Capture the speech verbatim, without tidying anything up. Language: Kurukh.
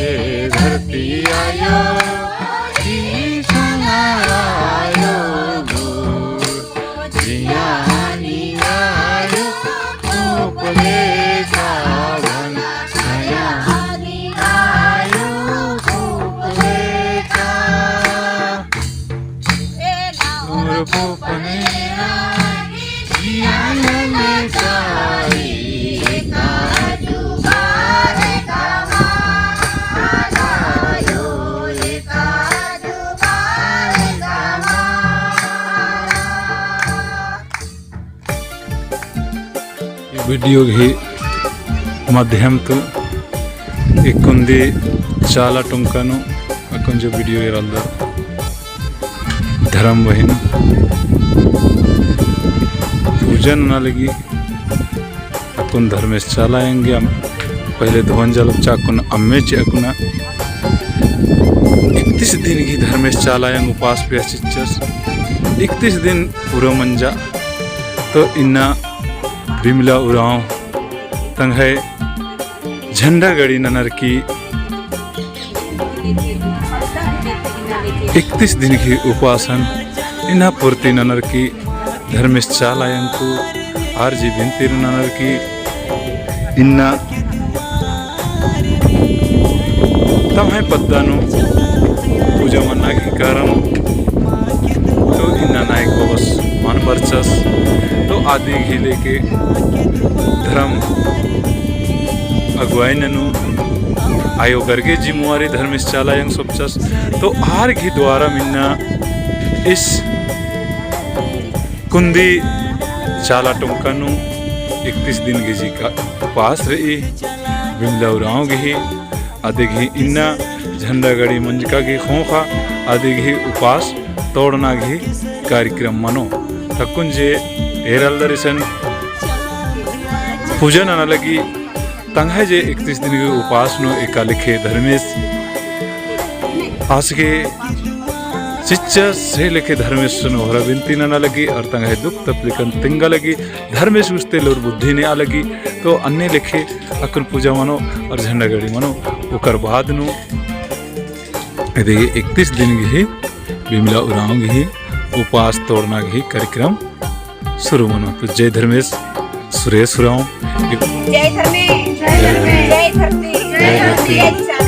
ए धरती आयो, ई सोना आयो गो, जियानी आयो, उपले का बन, जियानी आयो, उपले का। ई video गही माध्यम ती इक्कुन्दी चाला टोंका नू अक्कुन जो video एरालदर धर्म बहिन पूजन नना लगी अक्कुन धर्मेस चाला आयंग गे पहले धोवन जल चाकुन अम्मे चे अक्कुन इकतीस दिन गही धर्मेस चाला आयंग उपास पिया चिच्चस। इकतीस दिन पूरा मंजा तो इन्ना बिमला उराँव तंग्है झंडा गड़ी ननर की इकतीस दिन गही उपासन इन्ना पूर्ति ननर की धर्मेस चाला आयंग कु आर जी बिनती ननर की इन्ना तम्है पद्दा नू पूजा मन्ना गही कारण तो इन्ना नायक बबस मन बरचस। तो आदि गही लेके धर्म अगुवाई ननू आयो गर गे जिम्मेवारी धर्मेस चाला आयंग सोबचस। तो आर गही द्वारा मिन्ना इस कुन्दी चाला टोंका नू इकतीस दिन गही जी का उपास रई बिमला उराँव गही। अदि गही इन्ना झंडा गड़ी मंजका गही ख़ोख़ा अदि गही उपास तोड़ना गही कार्यक्रम मनो। थक्कुन जे एरलदर इसन पूजा नना लगी। तंग्है जे इकतीस दिन गही उपास नू एका लेखे धर्मेस आस गे चिच्चस, से लेखे धर्मेस नू ओहरा बिनती नना लगी और तंग्है दुख तकलीफन तिंगा लगी। धर्मेस गुस्ते लोर बुद्धि नेआ लगी। तो अन्ने लेखे अक्कुन पूजा मनो और झंडा गड़ी मनो। ओकर बाद नू इदी इकतीस दिन गही बिमला उराँव गही उपास तोड़ना गही कार्यक्रम शुरू मनो। तो जय धर्मेस, सुरेश उराँव। जय धर्मेस, जय धर्मेस, जय धरती, जय धरती।